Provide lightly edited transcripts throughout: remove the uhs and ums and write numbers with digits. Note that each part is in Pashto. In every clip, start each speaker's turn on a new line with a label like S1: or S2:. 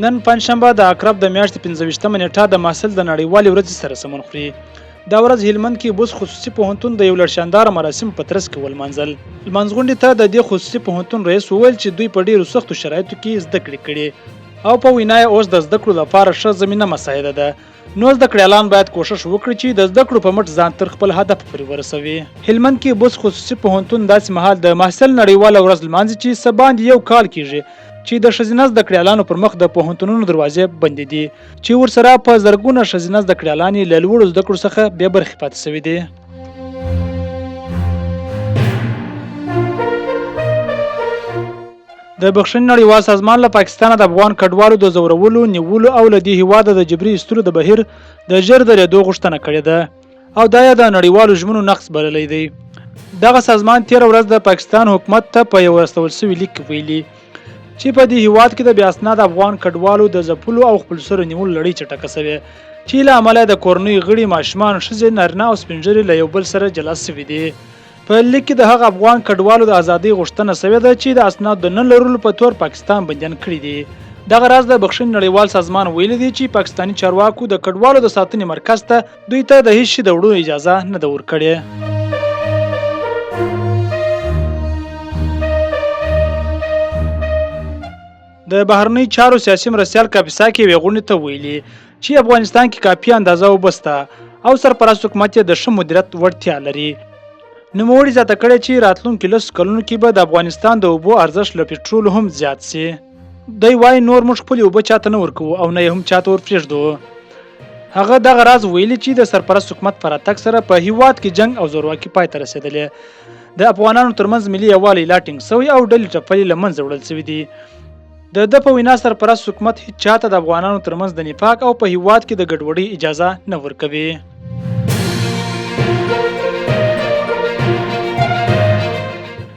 S1: نن پنجشنبه د عقرب د میاشتې 25مه نیټه د محصل د نړیوالې ورځې سره سمون خوري. دا ورځ هلمند کې بوس خصوصي پوهنتون د یو لړ شانداره مراسمو په ترڅ کې ولمانځل. لمانځغونډې ته د دې خصوصي پوهنتون رئیس وویل چې دوی په ډیرو سختو شرایطو کې زده کړې کړي او په وینا یې اوس د زده کړو لپاره ښه زمینه مساعده ده، نو زده کړیالان باید کوښښ وکړي چې د زده کړو په مټ ځان تر خپل هدف پورې ورسوي. هلمند کې بوس خصوصي پوهنتون داسې مهال د محصل نړیواله ورځ لمانځي چې څه باندې یو کال کیږي چې د ښځینه زده کړیالانو پر مخ د پوهنتونونو دروازې بندې دي چې ورسره په زرګونه ښځینه زده کړیالانې له لوړو زده کړو څخه بې برخې پاتې شوې دي. د بخښنې نړیوال سازمان له پاکستانه د افغان کډوالو د ځورولو، نیولو او له دې هیواده د جبري ایستلو د بهیر د ژر درېدو غوښتنه کړې ده او دا یې د نړیوالو ژمنو نقض بللی دی. دغه سازمان تېره ورځ د پاکستان حکومت ته په یو استول شوي لیک کې ویلي چې په دې هیواد کې د بې اسناده افغان کډوالو د ځپلو او خپلسرو نیولو لړۍ چټکه شوې چې له امله د کورنۍ غړي، ماشومان، ښځې، نارینه او سپینږیري له یو بل سره جلا شوي دي. په لیک کې د هغه افغان کډوالو د ازادۍ غوښتنه شوې ده چې د اسنادو د نه لرلو په تور پاکستان بندیان کړي دي. دغه راز د بخښنې نړیوال سازمان ویلي دي چې پاکستاني چارواکو د کډوالو د ساتنې مرکز ته دوی ته د هیڅ شي د وړلو اجازه نه ده ورکړې. د بهرنیو چارو سیاسي مرستیال کاپیسا کې یوې غونډې ته ویلي چې افغانستان کې کافي اندازه اوبه شته او سرپرست حکومت یې د ښه مدیریت وړتیا لري. نوموړي زیاته کړې چې راتلونکي لسو کلونو کې به د افغانستان د اوبو ارزښت له پټرولو هم زیات شي. دی وايي نور موږ خپلې اوبه چاته نه ورکوو او نه یې هم چاته ورپرېږدو. هغه دغه راز ویلي چې د سرپرست حکومت په راتګ سره په هیواد کې جنګ او زورواکي پای ته رسېدلې، د افغانانو ترمنځ ملي یووالی لا ټینګ شوی او ډلې ټپلې له منځه وړل شوې دي. د ده په وینا سرپرست حکومت هیڅ چاته د افغانانو ترمنځ د نفاق او په هیواد کې د ګډوډۍ اجازه نه ورکوي.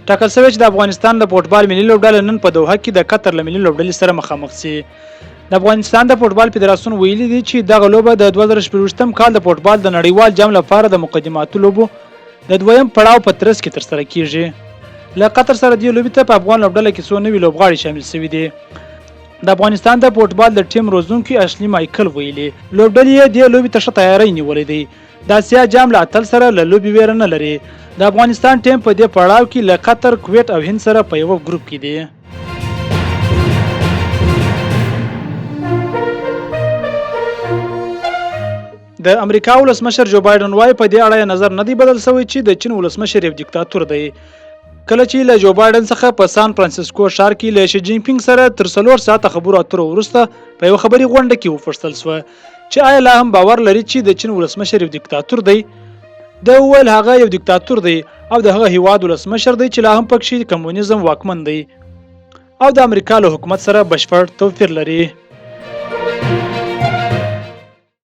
S1: ټاکل شوې چې د افغانستان د فوټبال ملي لوبډله نن په دوحه کې د قطر له ملي لوبډلې سره مخامخ شي. د افغانستان د فوټبال فدراسیون ویلي دي چې دغه لوبه د 2024 کال د فوټبال د نړیوال جام لپاره د مقدماتي لوبو د دویم پړاو په ترڅ کې ترسره کیږي. له قطر سره دې لوبې ته په افغان لوبډله کې څو نوي لوبغاړي شامل شوي دي. د افغانستان د فوټبال د ټیم روزونکي اشلي مایکل ویلي، لوبډلې یې دې لوبې ته ښه تیاری نیولی دی. د اسیا جام له اتل سره له لوبې ویره نه لري. د افغانستان ټیم په دې پړاو کې له قطر، کویټ او هند سره په یوه ګروپ کې دي. د امریکا ولسمشر جو بایډن وايي په دې اړه یې نظر نه دی بدل شوی چې د چین ولسمشر یو دیکتاتور دی. کله چې له جو بایډن څخه په سان فرانسیسکو ښار کې له شي جین پینګ سره تر 4 ساعته خبرو اترو وروسته په یوه خبري غونډه کې وپوښتل شوه چې آیا لا هم باور لري چې د چین ولسمشر یو دیکتاتور دی، ده وویل هغه یو دیکتاتور دی او د هغه هیواد ولسمشر دی چې لا هم پکښې کمونیزم واکمن دی او د امریکا له حکومت سره بشپړ توپیر لري.